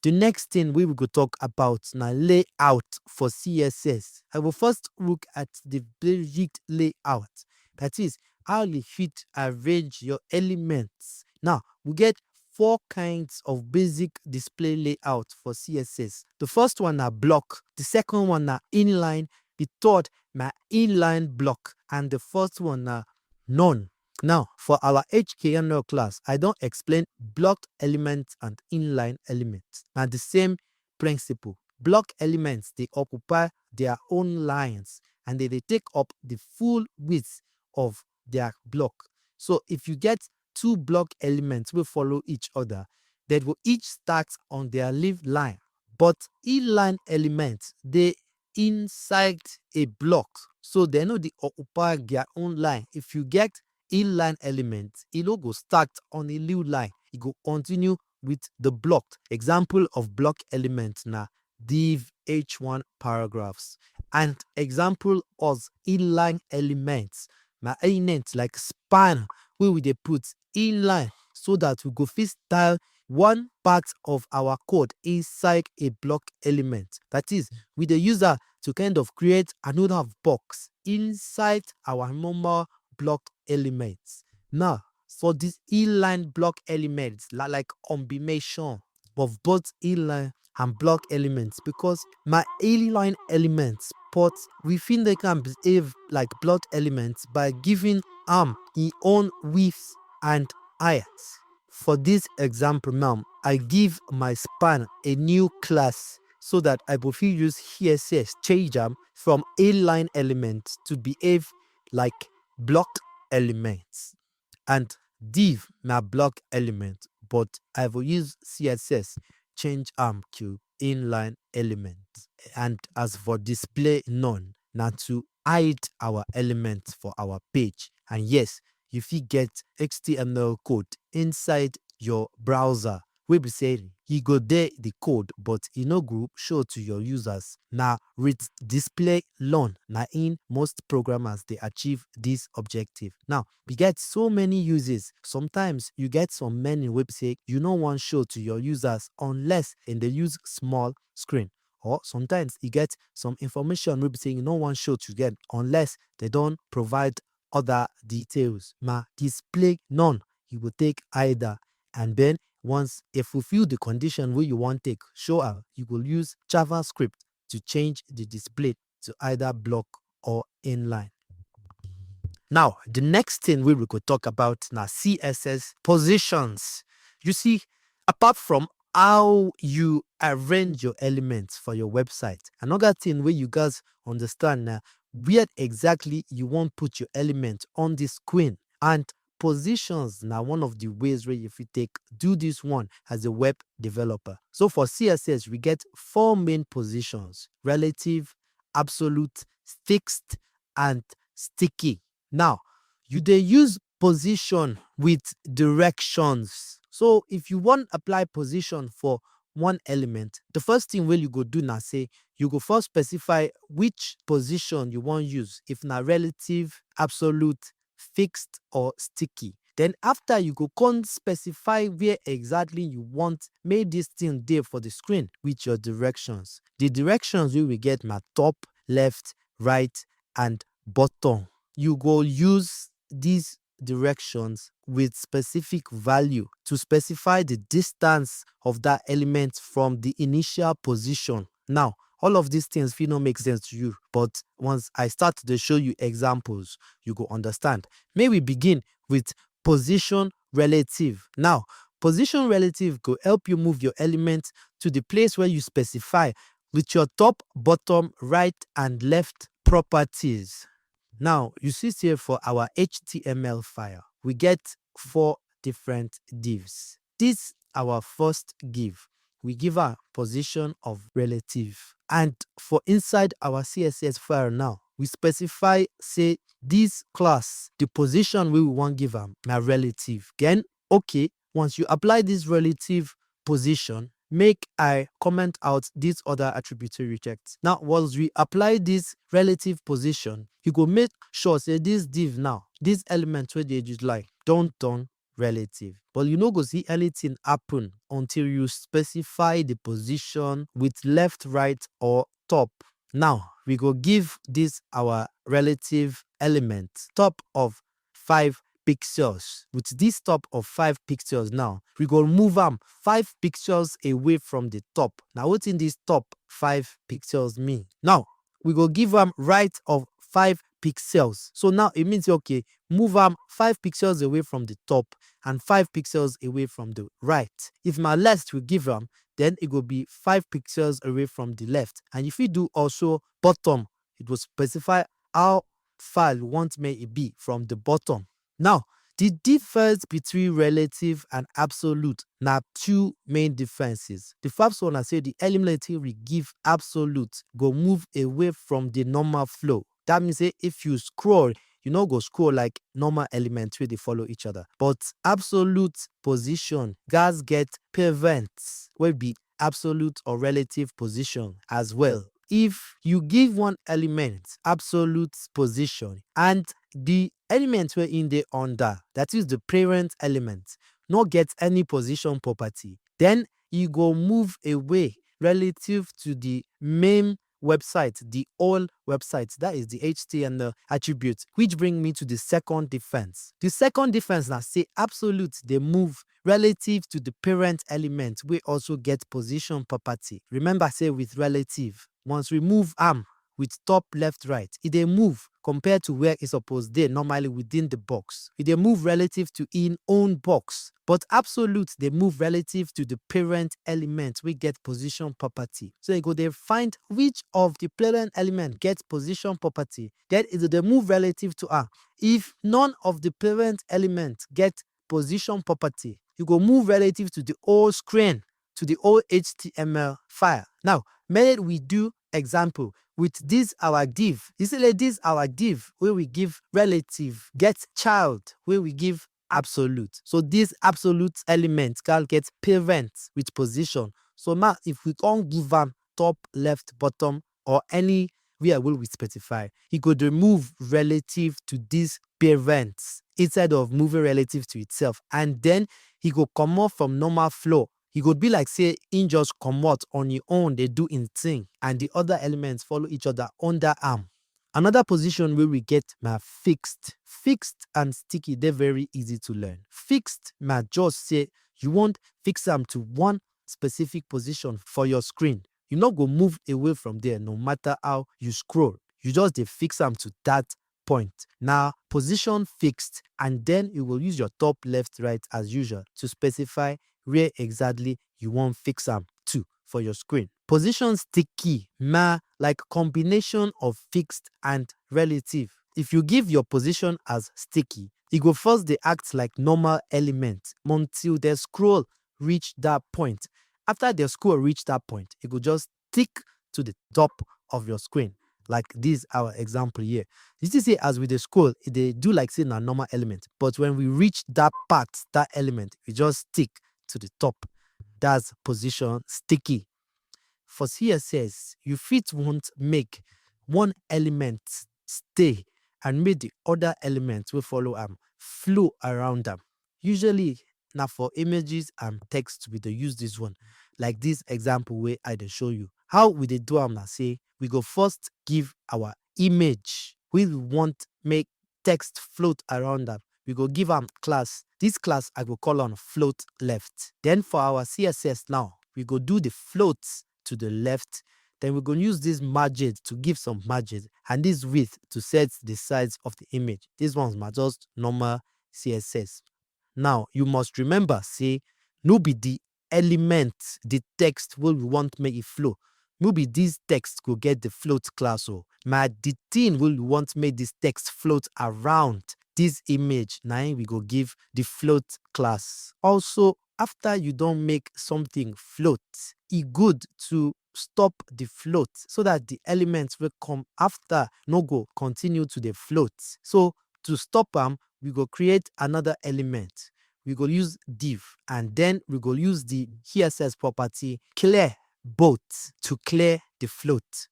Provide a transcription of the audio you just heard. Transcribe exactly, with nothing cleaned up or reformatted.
The next thing we will go talk about na layout for C S S. I will first look at the basic layout. That is how you fit arrange your elements. Now, we get four kinds of basic display layout for C S S. The first one na block, the second one na inline, the third na inline block, and the fourth one na none. Now, for our H T M L class, I don explain block elements and inline elements. Na the same principle. Block elements dey occupy their own lines and they dey take up the full width of their block. So if you get two block elements wey follow each other, they go each start on their leaf line. But inline elements dey inside a block, so they no dey occupy their own line. If you get inline element, e no go start on a leaf line, e go continue with the block. Example of block element na div H one paragraphs, and example of inline elements na element like span wey we dey put inline so that we go fit style one part of our code inside a block element. That is, we dey use am to kind of create another box inside our normal block elements. Now, for this inline block elements, na like combination of both inline and block elements, because na inline elements, but we fit make am behave like block elements by giving am im own width and height. For this example now, I give my span a new class so that I go fit use C S S change am from inline element to behave like block elements. And div na block element, but I go use C S S change am to inline element. And as for display none, na to hide our element for our page. And yes, you fit get H T M L code inside your browser wey be say e go dey the code, but e no go show to your users. Na with display none na im most programmers dey achieve this objective. Now, we get so many uses. Sometimes you get some meaning wey be say you no wan show to your users unless dem dey use small screen, or sometimes e get some information wey be say you no wan show to them unless they don provide other details. Na display none, you go take hide am, and then once e fulfill the condition wey you wan take show am, you go use JavaScript to change the display to either block or inline. Now, the next thing wey we go talk about na C S S positions. You see, apart from how you arrange your elements for your website, another thing wey you guys understand na where exactly you wan put your element on the screen. And positions na one of the ways wey you fit take do this one as a web developer. So for C S S, we get four main positions: relative, absolute, fixed, and sticky. Now, you dey use position with directions. So if you wan apply position for one element, the first thing wey you go do na say you go first specify which position you wan use, if na relative, absolute, fixed, or sticky. Then after, you go come specify where exactly you want make this thing dey for the screen with your directions. The directions wey we get na top, left, right, and bottom. You go use these directions with specific value to specify the distance of that element from the initial position. Now, all of these things fit no make sense to you, but once I start to dey show you examples, you go understand. Make we begin with position relative. Now, position relative go help you move your element to the place where you specify with your top, bottom, right, and left properties. Now, you see say for our H T M L file, we get four different divs. This our first div, we give am position of relative. And for inside our C S S file now, we specify say this class, the position wey we wan give am na relative. Then, okay, once you apply this relative position, make I comment out this other attribute wey we checked. Now, once we apply this relative position, you go make sure say this div now, this element wey dey use line, don turn relative. But you no go see anything happen until you specify the position with left, right, or top. Now, we go give this our relative element top of five pixels. With this top of five pixels now, we go move am five pixels away from the top. Now, wetin this top five pixels mean? Now, we go give am right of five pixels. So now it means, okay, move am five pixels away from the top and five pixels away from the right. If na left we give am, then e go be five pixels away from the left. And if you do also bottom, it will specify how far you want make e be from the bottom. Now, the difference between relative and absolute na two main differences. The first one na say the element wey we give absolute go move away from the normal flow. That means say if you scroll, you no go scroll like normal elements wey dey follow each other. But absolute position gats get parent wey be absolute or relative position as well. If you give one element absolute position and the element wey in dey under, that is the parent element, no get any position property, then e go move away relative to the main website, the all website, that is the H T M L attribute, which bring me to the second difference. The second difference na say absolute dey move relative to the parent element wey also get position property. Remember say with relative, once we move am with top left right, e dey move compared to where e suppose dey normally within the box. E dey move relative to im own box, but absolute dey move relative to the parent element wey get position property. So e go dey find which of the parent element get position property, then e go dey move relative to am. If none of the parent element get position property, e go move relative to the whole screen, to the whole H T M L file. Now, make we do example with this our div. You see like this our div wey we give relative get child wey we give absolute. So this absolute element can get parent with position. So now if we come give am top, left, bottom, or anywhere wey we specify, e go dey move relative to this parent instead of moving relative to itself. And then e go comot from normal flow. E go be like say im just comot on im own dey do im thing and the other elements follow each other under am. Another position wey we get na fixed. Fixed and sticky dey very easy to learn. Fixed na just say you wan fix am to one specific position for your screen. You no go move away from there no matter how you scroll. You just dey fix am to that point. Na position fixed, and then you go use your top, left, right as usual to specify where exactly you wan fix am to for your screen. Position sticky na like combination of fixed and relative. If you give your position as sticky, e go first dey act like normal element until dem scroll reach that point. After dem scroll reach that point, e go just stick to the top of your screen, like this our example here. You see say as we dey scroll, e dey do like say na normal element, but when we reach that part, that element, e just stick to the top. That's position sticky. For C S S, you fit want make one element stay and make the other element wey follow am flow around am. Usually, na for images and text we dey use this one, like this example wey I dey show you. How we dey do am na say we go first give our image wey we want make text float around am. We go give am class. This class, I go call am float left. Then for our C S S now, we go do the float to the left. Then we go use this margin to give some margin and this width to set the size of the image. These ones na just normal C S S. Now, you must remember say no be the element, the text wey we want make e flow, no be this text go get the float class o. Na the thing wey we want make this text float around this image, na im we go give the float class. Also, after you don make something float, e good to stop the float so that the elements wey come after no go continue to dey float. So to stop am, we go create another element. We go use div, and then we go use the C S S property clear both to clear the float.